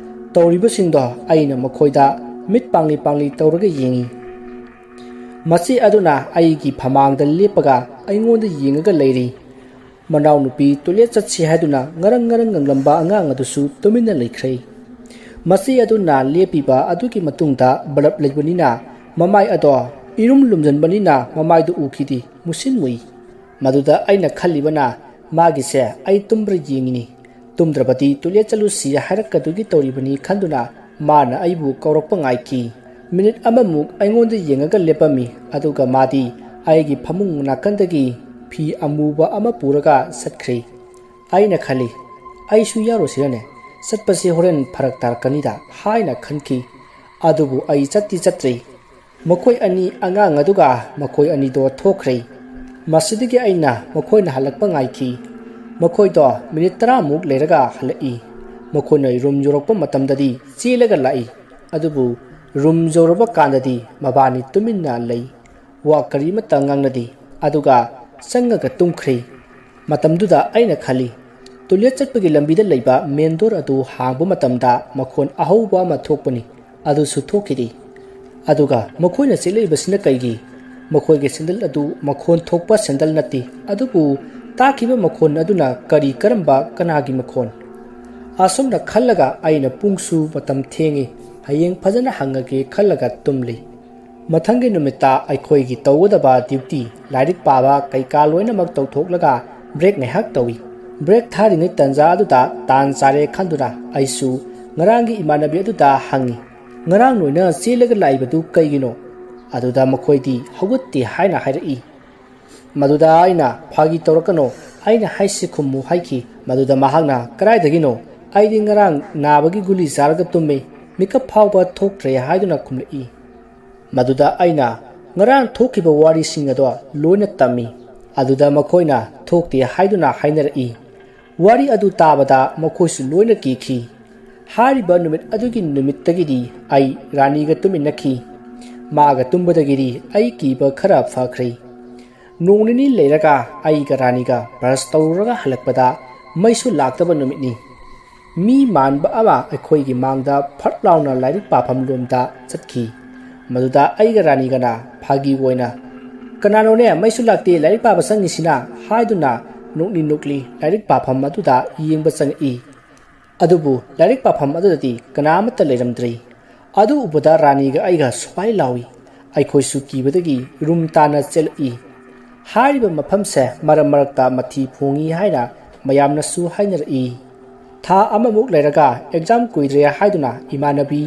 ꯇꯧꯔꯤꯕꯁꯤꯡꯗꯣ ꯑꯩꯅ ꯃꯈꯣꯏꯗ ꯃꯤꯠ ꯄꯥꯡꯂꯤ ꯄꯥꯡꯂꯤ ꯇꯧꯔꯒ ꯌꯦꯡꯉꯤ꯫ ꯃꯆꯦ ꯑꯗꯨꯅ ꯑꯩꯒꯤ ꯐꯃꯥꯡꯗ ꯂꯦꯞꯄꯒ ꯑꯩꯉꯣꯟꯗ ꯌꯦꯡꯉꯒ ꯂꯩꯔꯤ꯫ ꯃꯅꯥꯎꯅꯨꯄꯤ ꯇꯣꯏꯂꯦꯠ ꯆꯠꯁꯤ ꯍꯥꯏꯗꯨꯅ ꯉꯔꯪ ꯉꯔꯪ ꯉꯪꯂꯝꯕ ꯑꯉꯥꯡ ꯑꯗꯨꯁꯨ ꯇꯨꯃꯤꯟꯅ ꯂꯩꯈ꯭ꯔꯦ꯫ ꯃꯆꯦ ꯑꯗꯨꯅ ꯂꯦꯞꯄꯤꯕ ꯑꯗꯨꯒꯤ ꯃꯇꯨꯡꯗ ꯕꯂꯞ ꯂꯩꯕꯅꯤꯅ ꯃꯃꯥꯏ ꯑꯗꯣ ꯏꯔꯨꯝ ꯂꯨꯝꯖꯟꯕꯅꯤꯅ ꯃꯃꯥꯏꯗꯨ ꯎꯈꯤꯗꯦ, ꯃꯨꯁꯤꯟ ꯃꯨꯏ꯫ ꯃꯗꯨꯗ ꯑꯩꯅ ꯈꯜꯂꯤꯕꯅ, ꯃꯥꯒꯤꯁꯦ ꯑꯩ ꯇꯨꯝꯕ꯭ꯔꯥ ꯌꯦꯡꯉꯤꯅꯤ꯫ ꯇꯨꯝꯗ꯭ꯔꯕꯗꯤ ꯇꯣꯏꯂꯦꯠ ꯆꯠꯂꯨꯁꯤ ꯍꯥꯏꯔꯛꯀꯗꯣꯏꯒꯤ ꯇꯧꯔꯤꯕꯅꯤ ꯈꯟꯗꯨꯅ ꯃꯥꯅ ꯑꯩꯕꯨ ꯀꯧꯔꯛꯄ ꯉꯥꯏꯈꯤ꯫ ꯃꯤꯅꯤꯠ ꯑꯃꯃꯨꯛ ꯑꯩꯉꯣꯟꯗ ꯌꯦꯡꯉꯒ ꯂꯦꯞꯄꯝꯃꯤ, ꯑꯗꯨꯒ ꯃꯥꯗꯤ ꯑꯩꯒꯤ ꯐꯃꯨꯡ ꯅꯥꯀꯟꯗꯒꯤ ꯐꯤ ꯑꯃꯨꯕ ꯑꯃ ꯄꯨꯔꯒ ꯆꯠꯈ꯭ꯔꯦ꯫ ꯑꯩꯅ ꯈꯜꯂꯤ, "ꯑꯩꯁꯨ ꯌꯥꯎꯔꯨꯁꯤꯔꯅꯦ? ꯆꯠꯄꯁꯤ ꯍꯣꯔꯦꯟ ꯐꯔꯛ ꯇꯥꯔꯛꯀꯅꯤꯗ" ꯍꯥꯏꯅ ꯈꯟꯈꯤ꯫ ꯑꯗꯨꯕꯨ ꯑꯩ ꯆꯠꯇꯤ ꯆꯠꯇ꯭ꯔꯤ꯫ ꯃꯈꯣꯏ ꯑꯅꯤ ꯑꯉꯥꯡ ꯑꯗꯨꯒ ꯃꯈꯣꯏ ꯑꯅꯤꯗꯣ ꯊꯣꯛꯈ꯭ꯔꯦ꯫ ꯃꯁꯤꯗꯒꯤ ꯑꯩꯅ ꯃꯈꯣꯏꯅ ꯍꯜꯂꯛꯄ ꯉꯥꯏꯈꯤ꯫ ꯃꯈꯣꯏꯗꯣ ꯃꯤꯅꯤꯠ ꯇꯔꯥꯃꯨꯛ ꯂꯩꯔꯒ ꯍꯜꯂꯛꯏ꯫ ꯃꯈꯣꯏꯅ ꯔꯨꯝ ꯌꯧꯔꯛꯄ ꯃꯇꯝꯗꯗꯤ ꯆꯦꯜꯂꯒ ꯂꯥꯛꯏ, ꯑꯗꯨꯕꯨ ꯔꯨꯝ ꯌꯧꯔꯕ ꯀꯥꯟꯗꯗꯤ ꯃꯕꯥꯅꯤ ꯇꯨꯃꯤꯟꯅ ꯂꯩ꯫ ꯋꯥ ꯀꯔꯤꯃꯠꯇ ꯉꯥꯡꯅꯗꯦ, ꯑꯗꯨꯒ ꯆꯪꯉꯒ ꯇꯨꯝꯈ꯭ꯔꯦ꯫ ꯃꯇꯝꯗꯨꯗ ꯑꯩꯅ ꯈꯜꯂꯤ, ꯇꯣꯏꯂꯦꯠ ꯆꯠꯄꯒꯤ ꯂꯝꯕꯤꯗ ꯂꯩꯕ ꯃꯦꯟ ꯗꯣꯔ ꯑꯗꯨ ꯍꯥꯡꯕ ꯃꯇꯝꯗ ꯃꯈꯣꯟ ꯑꯍꯧꯕ ꯑꯃ ꯊꯣꯛꯄꯅꯤ, ꯑꯗꯨꯁꯨ ꯊꯣꯛꯈꯤꯗꯦ꯫ ꯑꯗꯨꯒ ꯃꯈꯣꯏꯅ ꯆꯦꯜꯂꯛꯏꯕꯁꯤꯅ ꯀꯩꯒꯤ? ꯃꯈꯣꯏꯒꯤ ꯁꯦꯟꯗꯜ ꯑꯗꯨ ꯃꯈꯣꯟ ꯊꯣꯛꯄ ꯁꯦꯟꯗꯜ ꯅꯠꯇꯦ, ꯑꯗꯨꯕꯨ ꯇꯥꯈꯤꯕ ꯃꯈꯣꯟ ꯑꯗꯨꯅ ꯀꯔꯤ, ꯀꯔꯝꯕ, ꯀꯅꯥꯒꯤ ꯃꯈꯣꯟ? ꯑꯁꯨꯝꯅ ꯈꯜꯂꯒ ꯑꯩꯅ ꯄꯨꯡꯁꯨ ꯃꯇꯝ ꯊꯦꯡꯉꯤ꯫ ꯍꯌꯦꯡ ꯐꯖꯅ ꯍꯪꯉꯒꯦ ꯈꯜꯂꯒ ꯇꯨꯝꯂꯤ꯫ ꯃꯊꯪꯒꯤ ꯅꯨꯃꯤꯠꯇ ꯑꯩꯈꯣꯏꯒꯤ ꯇꯧꯒꯗꯕ ꯗ꯭ꯌꯨꯇꯤ, ꯂꯥꯏꯔꯤꯛ ꯄꯥꯕ ꯀꯩꯀꯥ ꯂꯣꯏꯅꯃꯛ ꯇꯧꯊꯣꯛꯂꯒ ꯕ꯭ꯔꯦꯛ ꯉꯥꯏꯍꯥꯛ ꯇꯧꯏ꯫ ꯕ꯭ꯔꯦꯛ ꯊꯥꯔꯤꯉꯩ ꯇꯟꯖꯥ ꯑꯗꯨꯗ ꯇꯥꯟ ꯆꯥꯔꯦ ꯈꯟꯗꯨꯅ ꯑꯩꯁꯨ ꯉꯔꯥꯡꯒꯤ ꯏꯃꯥꯟꯅꯕꯤ ꯑꯗꯨꯗ ꯍꯪꯉꯤ, "ꯉꯔꯥꯡ ꯅꯣꯏꯅ ꯆꯦꯜꯂꯒ ꯂꯥꯛꯏꯕꯗꯨ ꯀꯩꯒꯤꯅꯣ?" ꯑꯗꯨꯗ ꯃꯈꯣꯏꯗꯤ ꯍꯧꯒꯠꯇꯦ ꯍꯥꯏꯅ ꯍꯥꯏꯔꯛꯏ꯫ ꯃꯗꯨꯗ ꯑꯩꯅ, "ꯐꯥꯒꯤ ꯇꯧꯔꯛꯀꯅꯣ, ꯑꯩꯅ ꯍꯥꯏꯁꯤ ꯈꯨꯝꯃꯨ" ꯍꯥꯏꯈꯤ꯫ ꯃꯗꯨꯗ ꯃꯍꯥꯛꯅ, "ꯀꯗꯥꯏꯗꯒꯤꯅꯣ? ꯑꯩꯗꯤ ꯉꯔꯥꯡ ꯅꯥꯕꯒꯤ ꯒꯨꯂꯤ ꯆꯥꯔꯒ ꯇꯨꯝꯃꯤ, ꯃꯤꯀꯞ ꯐꯥꯎꯕ ꯊꯣꯛꯇ꯭ꯔꯦ" ꯍꯥꯏꯗꯨꯅ ꯈꯨꯝꯂꯛꯏ꯫ ꯃꯗꯨꯗ ꯑꯩꯅ ꯉꯔꯥꯡ ꯊꯣꯛꯈꯤꯕ ꯋꯥꯔꯤꯁꯤꯡ ꯑꯗꯣ ꯂꯣꯏꯅ ꯇꯝꯃꯤ꯫ ꯑꯗꯨꯗ ꯃꯈꯣꯏꯅ ꯊꯣꯛꯇꯦ ꯍꯥꯏꯗꯨꯅ ꯍꯥꯏꯅꯔꯛꯏ꯫ ꯋꯥꯔꯤ ꯑꯗꯨ ꯇꯥꯕꯗ ꯃꯈꯣꯏꯁꯨ ꯂꯣꯏꯅ ꯀꯤꯈꯤ꯫ ꯍꯥꯏꯔꯤꯕ ꯅꯨꯃꯤꯠ ꯑꯗꯨꯒꯤ ꯅꯨꯃꯤꯠꯇꯒꯤꯗꯤ ꯑꯩ ꯔꯥꯅꯤꯒ ꯇꯨꯃꯤꯟꯅꯈꯤ꯫ ꯃꯥꯒ ꯇꯨꯝꯕꯗꯒꯤꯗꯤ ꯑꯩ ꯀꯤꯕ ꯈꯔ ꯐꯈ꯭ꯔꯦ꯫ ꯅꯣꯡ ꯅꯤꯅꯤ ꯂꯩꯔꯒ ꯑꯩꯒ ꯔꯥꯅꯤꯒ ꯕ꯭ꯔꯁ ꯇꯧꯔꯨꯔꯒ ꯍꯜꯂꯛꯄꯗ ꯃꯩꯁꯨ ꯂꯥꯛꯇꯕ ꯅꯨꯃꯤꯠꯅꯤ꯫ ꯃꯤ ꯃꯥꯟꯕ ꯑꯃ ꯑꯩꯈꯣꯏꯒꯤ ꯃꯥꯡꯗ ꯐꯠ ꯂꯥꯎꯅ ꯂꯥꯏꯔꯤꯛ ꯄꯥꯐꯝ ꯂꯣꯝꯗ ꯆꯠꯈꯤ꯫ ꯃꯗꯨꯗ ꯑꯩꯒ ꯔꯥꯅꯤꯒꯅ ꯐꯥꯒꯤ ꯑꯣꯏꯅ, "ꯀꯅꯥꯅꯣꯅꯦ ꯃꯩꯁꯨ ꯂꯥꯛꯇꯦ ꯂꯥꯏꯔꯤꯛ ꯄꯥꯕ ꯆꯪꯉꯤꯁꯤꯅ?" ꯍꯥꯏꯗꯨꯅ ꯅꯣꯛꯂꯤ ꯅꯣꯛꯂꯤ ꯂꯥꯏꯔꯤꯛ ꯄꯥꯐꯝ ꯑꯗꯨꯗ ꯌꯦꯡꯕ ꯆꯪꯉꯛꯏ꯫ ꯑꯗꯨꯕꯨ ꯂꯥꯏꯔꯤꯛ ꯄꯥꯐꯝ ꯑꯗꯨꯗꯗꯤ ꯀꯅꯥ ꯑꯃꯠꯇ ꯂꯩꯔꯝꯗ꯭ꯔꯦ꯫ ꯑꯗꯨ ꯎꯕꯗ ꯔꯥꯅꯤꯒ ꯑꯩꯒ ꯁ꯭ꯋꯥꯏ ꯂꯥꯎꯏ꯫ ꯑꯩꯈꯣꯏꯁꯨ ꯀꯤꯕꯗꯒꯤ ꯔꯨꯝ ꯇꯥꯅ ꯆꯦꯜꯂꯛꯏ꯫ ꯍꯥꯏꯔꯤꯕ ꯃꯐꯝꯁꯦ ꯃꯔꯛ ꯃꯔꯛꯇ ꯃꯊꯤ ꯐꯣꯡꯏ ꯍꯥꯏꯅ ꯃꯌꯥꯝꯅꯁꯨ ꯍꯥꯏꯅꯔꯛꯏ꯫ ꯊꯥ ꯑꯃꯃꯨꯛ ꯂꯩꯔꯒ ꯑꯦꯛꯖꯥꯝ ꯀꯨꯏꯗ꯭ꯔꯦ ꯍꯥꯏꯗꯨꯅ ꯏꯃꯥꯟꯅꯕꯤ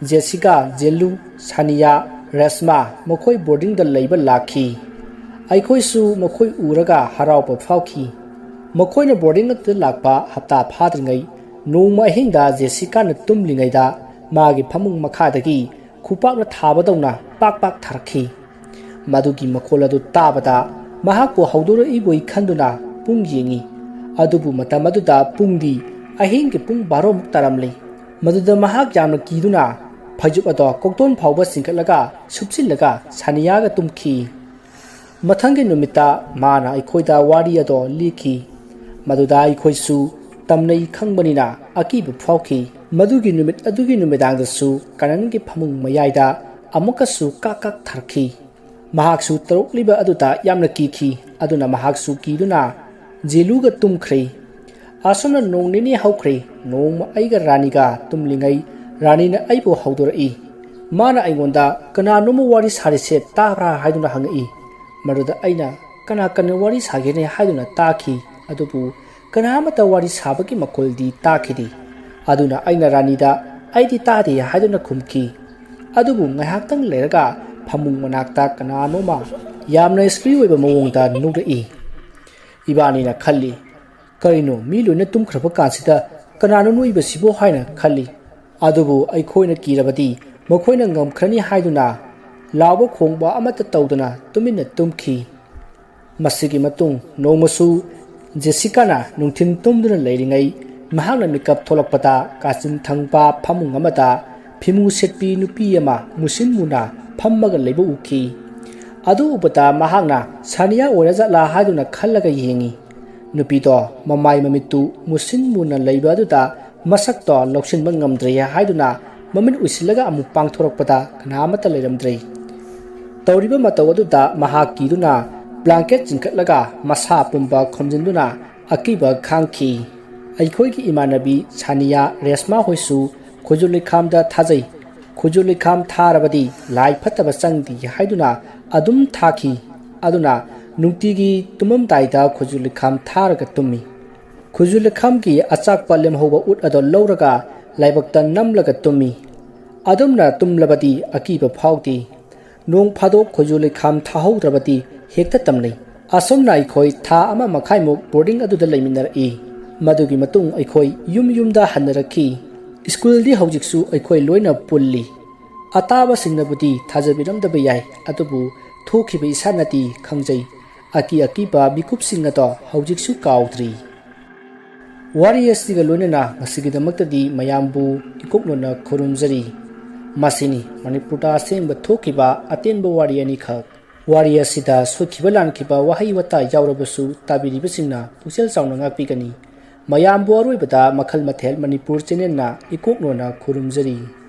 ꯖꯦꯁꯤꯀꯥ, ꯖꯦꯂꯨ, ꯁꯥꯅꯤꯌꯥ, ꯔꯦꯁꯃꯥ ꯃꯈꯣꯏ ꯕꯣꯔꯗꯤꯡꯗ ꯂꯩꯕ ꯂꯥꯛꯈꯤ꯫ ꯑꯩꯈꯣꯏꯁꯨ ꯃꯈꯣꯏ ꯎꯔꯒ ꯍꯔꯥꯎꯕ ꯐꯥꯎꯈꯤ꯫ ꯃꯈꯣꯏꯅ ꯕꯣꯔꯗꯤꯡ ꯑꯗꯨꯗ ꯂꯥꯛꯄ ꯍꯞꯇꯥ ꯐꯥꯗ꯭ꯔꯤꯉꯩ ꯅꯣꯡꯃ ꯑꯍꯤꯡꯗ ꯖꯦꯁꯤꯀꯥꯅ ꯇꯨꯝꯂꯤꯉꯩꯗ ꯃꯥꯒꯤ ꯐꯃꯨꯡ ꯃꯈꯥꯗꯒꯤ ꯈꯨꯄꯥꯛꯅ ꯊꯥꯕꯗꯧꯅ ꯄꯥꯛ ꯄꯥꯛ ꯊꯥꯔꯛꯈꯤ꯫ ꯃꯗꯨꯒꯤ ꯃꯈꯣꯜ ꯑꯗꯨ ꯇꯥꯕꯗ ꯃꯍꯥꯛꯄꯨ ꯍꯧꯗꯣꯔꯛꯏꯕꯣꯏ ꯈꯟꯗꯨꯅ ꯄꯨꯡ ꯌꯦꯡꯉꯤ꯫ ꯑꯗꯨꯕꯨ ꯃꯇꯝ ꯑꯗꯨꯗ ꯄꯨꯡꯗꯤ ꯑꯍꯤꯡꯒꯤ ꯄꯨꯡ ꯕꯥꯔꯣꯃꯨꯛ ꯇꯥꯔꯝꯂꯤ꯫ ꯃꯗꯨꯗ ꯃꯍꯥꯛ ꯌꯥꯝꯅ ꯀꯤꯗꯨꯅ ꯐꯩꯖꯨꯞ ꯑꯗꯣ ꯀꯣꯛꯇꯣꯟ ꯐꯥꯎꯕ ꯆꯤꯡꯈꯠꯂꯒ ꯁꯨꯞꯆꯤꯜꯂꯒ ꯁꯥꯅꯤꯌꯥꯒ ꯇꯨꯝꯈꯤ꯫ ꯃꯊꯪꯒꯤ ꯅꯨꯃꯤꯠꯇ ꯃꯥꯅ ꯑꯩꯈꯣꯏꯗ ꯋꯥꯔꯤ ꯑꯗꯣ ꯂꯤꯈꯤ꯫ ꯃꯗꯨꯗ ꯑꯩꯈꯣꯏꯁꯨ ꯇꯝꯅꯩ ꯈꯪꯕꯅꯤꯅ ꯑꯀꯤꯕ ꯐꯥꯎꯈꯤ꯫ ꯃꯗꯨꯒꯤ ꯅꯨꯃꯤꯠ ꯑꯗꯨꯒꯤ ꯅꯨꯃꯤꯗꯥꯡꯗꯁꯨ ꯀꯅꯟꯒꯤ ꯐꯃꯨꯡ ꯃꯌꯥꯏꯗ ꯑꯃꯨꯛꯀꯁꯨ ꯀꯥꯛ ꯀꯥꯛ ꯊꯥꯔꯛꯈꯤ꯫ ꯃꯍꯥꯛꯁꯨ ꯇꯧꯔꯛꯂꯤꯕ ꯑꯗꯨꯗ ꯌꯥꯝꯅ ꯀꯤꯈꯤ꯫ ꯑꯗꯨꯅ ꯃꯍꯥꯛꯁꯨ ꯀꯤꯗꯨꯅ ꯖꯦꯂꯨꯒ ꯇꯨꯝꯈ꯭ꯔꯦ꯫ ꯑꯁꯨꯝꯅ ꯅꯣꯡ ꯅꯤꯅꯤ ꯍꯧꯈ꯭ꯔꯦ꯫ ꯅꯣꯡꯃ ꯑꯩꯒ ꯔꯥꯅꯤꯒ ꯇꯨꯝꯂꯤꯉꯩ ꯔꯥꯅꯤꯅ ꯑꯩꯕꯨ ꯍꯧꯗꯣꯔꯛꯏ꯫ ꯃꯥꯅ ꯑꯩꯉꯣꯟꯗ "ꯀꯅꯥꯅꯣꯝꯃ ꯋꯥꯔꯤ ꯁꯥꯔꯤꯁꯦ ꯇꯥꯕ꯭ꯔꯥ?" ꯍꯥꯏꯗꯨꯅ ꯍꯪꯉꯛꯏ꯫ ꯃꯗꯨꯗ ꯑꯩꯅ "ꯀꯅꯥ ꯀꯅꯥ ꯋꯥꯔꯤ ꯁꯥꯒꯦꯅꯦ?" ꯍꯥꯏꯗꯨꯅ ꯇꯥꯈꯤ꯫ ꯑꯗꯨꯕꯨ ꯀꯅꯥ ꯑꯃꯠꯇ ꯋꯥꯔꯤ ꯁꯥꯕꯒꯤ ꯃꯈꯣꯜꯗꯤ ꯇꯥꯈꯤꯗꯦ꯫ ꯑꯗꯨꯅ ꯑꯩꯅ ꯔꯥꯅꯤꯗ "ꯑꯩꯗꯤ ꯇꯥꯗꯦ" ꯍꯥꯏꯗꯨꯅ ꯈꯨꯝꯈꯤ꯫ ꯑꯗꯨꯕꯨ ꯉꯥꯏꯍꯥꯛꯇꯪ ꯂꯩꯔꯒ ꯐꯃꯨꯡ ꯃꯅꯥꯛꯇ ꯀꯅꯥꯅꯣꯝꯃ ꯌꯥꯝꯅ ꯁ꯭ꯔꯤ ꯑꯣꯏꯕ ꯃꯑꯣꯡꯗ ꯅꯣꯛꯂꯛꯏ꯫ ꯏꯕꯥꯅꯤꯅ ꯈꯜꯂꯤ, "ꯀꯔꯤꯅꯣ, ꯃꯤ ꯂꯣꯏꯅ ꯇꯨꯝꯈ꯭ꯔꯕ ꯀꯥꯟꯁꯤꯗ ꯀꯅꯥꯅꯣ ꯅꯣꯛꯏꯕꯁꯤꯕꯣ?" ꯍꯥꯏꯅ ꯈꯜꯂꯤ꯫ ꯑꯗꯨꯕꯨ ꯑꯩꯈꯣꯏꯅ ꯀꯤꯔꯕꯗꯤ ꯃꯈꯣꯏꯅ ꯉꯝꯈ꯭ꯔꯅꯤ ꯍꯥꯏꯗꯨꯅ ꯂꯥꯎꯕ ꯈꯣꯡꯕ ꯑꯃꯠꯇ ꯇꯧꯗꯅ ꯇꯨꯃꯤꯟꯅ ꯇꯨꯝꯈꯤ꯫ ꯃꯁꯤꯒꯤ ꯃꯇꯨꯡ ꯅꯣꯡꯃꯁꯨ ꯖꯦꯁꯤꯀꯥꯅ ꯅꯨꯡꯊꯤꯜ ꯇꯨꯝꯗꯨꯅ ꯂꯩꯔꯤꯉꯩ ꯃꯍꯥꯛꯅ ꯃꯤꯀꯞ ꯊꯣꯛꯂꯛꯄꯗ ꯀꯥꯆꯤꯟ ꯊꯪꯕ ꯐꯃꯨꯡ ꯑꯃꯗ ꯐꯤꯃꯨ ꯁꯦꯠꯄꯤ ꯅꯨꯄꯤ ꯑꯃ ꯃꯨꯁꯤꯟ ꯃꯨꯅ ꯐꯝꯃꯒ ꯂꯩꯕ ꯎꯈꯤ꯫ ꯑꯗꯨ ꯎꯕꯗ ꯃꯍꯥꯛꯅ "ꯁꯥꯅꯤꯌꯥ ꯑꯣꯏꯔꯖꯥꯠꯂꯥ?" ꯍꯥꯏꯗꯨꯅ ꯈꯜꯂꯒ ꯌꯦꯡꯉꯤ꯫ ꯅꯨꯄꯤꯗꯣ ꯃꯃꯥꯏ ꯃꯃꯤꯠꯇꯨ ꯃꯨꯁꯤꯟ ꯃꯨꯅ ꯂꯩꯕ ꯑꯗꯨꯗ ꯃꯁꯛꯇꯣ ꯂꯧꯁꯤꯟꯕ ꯉꯝꯗ꯭ꯔꯦ ꯍꯥꯏꯗꯨꯅ ꯃꯃꯤꯠ ꯎꯏꯁꯤꯜꯂꯒ ꯑꯃꯨꯛ ꯄꯥꯡꯊꯣꯔꯛꯄꯗ ꯀꯅꯥ ꯑꯃꯠꯇ ꯂꯩꯔꯝꯗ꯭ꯔꯦ꯫ ꯇꯧꯔꯤꯕ ꯃꯇꯧ ꯑꯗꯨꯗ ꯃꯍꯥꯛ ꯀꯤꯗꯨꯅ ꯕ꯭ꯂꯥꯡꯀꯦꯠ ꯆꯤꯡꯈꯠꯂꯒ ꯃꯁꯥ ꯄꯨꯝꯕ ꯈꯨꯝꯖꯤꯟꯗꯨꯅ ꯑꯀꯤꯕ ꯈꯥꯡꯈꯤ꯫ ꯑꯩꯈꯣꯏꯒꯤ ꯏꯃꯥꯟꯅꯕꯤ ꯁꯥꯅꯤꯌꯥ ꯔꯦꯁꯃꯥ ꯍꯣꯏꯁꯨ ꯈꯨꯖꯨ ꯂꯩꯈꯥꯝꯗ ꯊꯥꯖꯩ꯫ ꯈꯨꯖꯨ ꯂꯩꯈꯥꯝ ꯊꯥꯔꯕꯗꯤ ꯂꯥꯏ ꯐꯠꯇꯕ ꯆꯪꯗꯦ ꯍꯥꯏꯗꯨꯅ ꯑꯗꯨꯝ ꯊꯥꯈꯤ꯫ ꯑꯗꯨꯅ ꯅꯨꯡꯇꯤꯒꯤ ꯇꯨꯝꯃꯝꯗꯥꯏꯗ ꯈꯨꯖꯨ ꯂꯩꯈꯥꯝ ꯊꯥꯔꯒ ꯇꯨꯝꯃꯤ꯫ ꯈꯨꯖꯨ ꯂꯩꯈꯥꯝꯒꯤ ꯑꯆꯥꯛꯄ ꯂꯦꯝꯍꯧꯕ ꯎꯠ ꯑꯗꯣ ꯂꯧꯔꯒ ꯂꯥꯏꯕꯛꯇ ꯅꯝꯂꯒ ꯇꯨꯝꯃꯤ꯫ ꯑꯗꯨꯝꯅ ꯇꯨꯝꯂꯕꯗꯤ ꯑꯀꯤꯕ ꯐꯥꯎꯗꯦ꯫ ꯅꯣꯡ ꯐꯥꯗꯣꯛ ꯈꯨꯖꯨ ꯂꯩꯈꯥꯝ ꯊꯥꯍꯧꯗ꯭ꯔꯕꯗꯤ ꯍꯦꯛꯇ ꯇꯝꯅꯩ꯫ ꯑꯁꯨꯝꯅ ꯑꯩꯈꯣꯏ ꯊꯥ ꯑꯃ ꯃꯈꯥꯏꯃꯨꯛ ꯕꯣꯔꯗꯤꯡ ꯑꯗꯨꯗ ꯂꯩꯃꯤꯟꯅꯔꯛꯏ꯫ ꯃꯗꯨꯒꯤ ꯃꯇꯨꯡ ꯑꯩꯈꯣꯏ ꯌꯨꯝ ꯌꯨꯝꯗ ꯍꯟꯅꯔꯛꯈꯤ꯫ ꯁ꯭ꯀꯨꯜꯗꯤ ꯍꯧꯖꯤꯛꯁꯨ ꯑꯩꯈꯣꯏ ꯂꯣꯏꯅ ꯄꯨꯜꯂꯤ꯫ ꯑꯇꯥꯕꯁꯤꯡꯅꯕꯨꯗꯤ ꯊꯥꯖꯕꯤꯔꯝꯗꯕ ꯌꯥꯏ, ꯑꯗꯨꯕꯨ ꯊꯣꯛꯈꯤꯕ ꯏꯁꯥꯅꯗꯤ ꯈꯪꯖꯩ꯫ ꯑꯀꯤ ꯑꯀꯤꯕ ꯃꯤꯀꯨꯞꯁꯤꯡ ꯑꯗꯣ ꯍꯧꯖꯤꯛꯁꯨ ꯀꯥꯎꯗ꯭ꯔꯤ꯫ ꯋꯥꯔꯤ ꯑꯁꯤꯒ ꯂꯣꯏꯅꯅ ꯉꯁꯤꯒꯤꯗꯃꯛꯇꯗꯤ ꯃꯌꯥꯝꯕꯨ ꯏꯀꯣꯛꯅꯣꯅ ꯈꯨꯔꯨꯝꯖꯔꯤ꯫ ꯃꯁꯤꯅꯤ ꯃꯅꯤꯄꯨꯔꯗ ꯑꯁꯦꯡꯕ ꯊꯣꯛꯈꯤꯕ ꯑꯇꯦꯟꯕ ꯋꯥꯔꯤ ꯑꯅꯤꯈꯛ꯫ ꯋꯥꯔꯤ ꯑꯁꯤꯗ ꯁꯣꯏꯈꯤꯕ ꯂꯥꯟꯈꯤꯕ ꯋꯥꯍꯩ ꯋꯥꯇꯥ ꯌꯥꯎꯔꯕꯁꯨ ꯇꯥꯕꯤꯔꯤꯕꯁꯤꯡꯅ ꯄꯨꯛꯆꯦꯜ ꯆꯥꯎꯅ ꯉꯥꯛꯄꯤꯒꯅꯤ꯫ ꯃꯌꯥꯝꯕꯨ ꯑꯔꯣꯏꯕꯗ ꯃꯈꯜ ꯃꯊꯦꯜ ꯃꯅꯤꯄꯨꯔ ꯆꯦꯅꯦꯜꯅ ꯏꯀꯣꯛꯅꯣꯅ ꯈꯨꯔꯨꯝꯖꯔꯤ꯫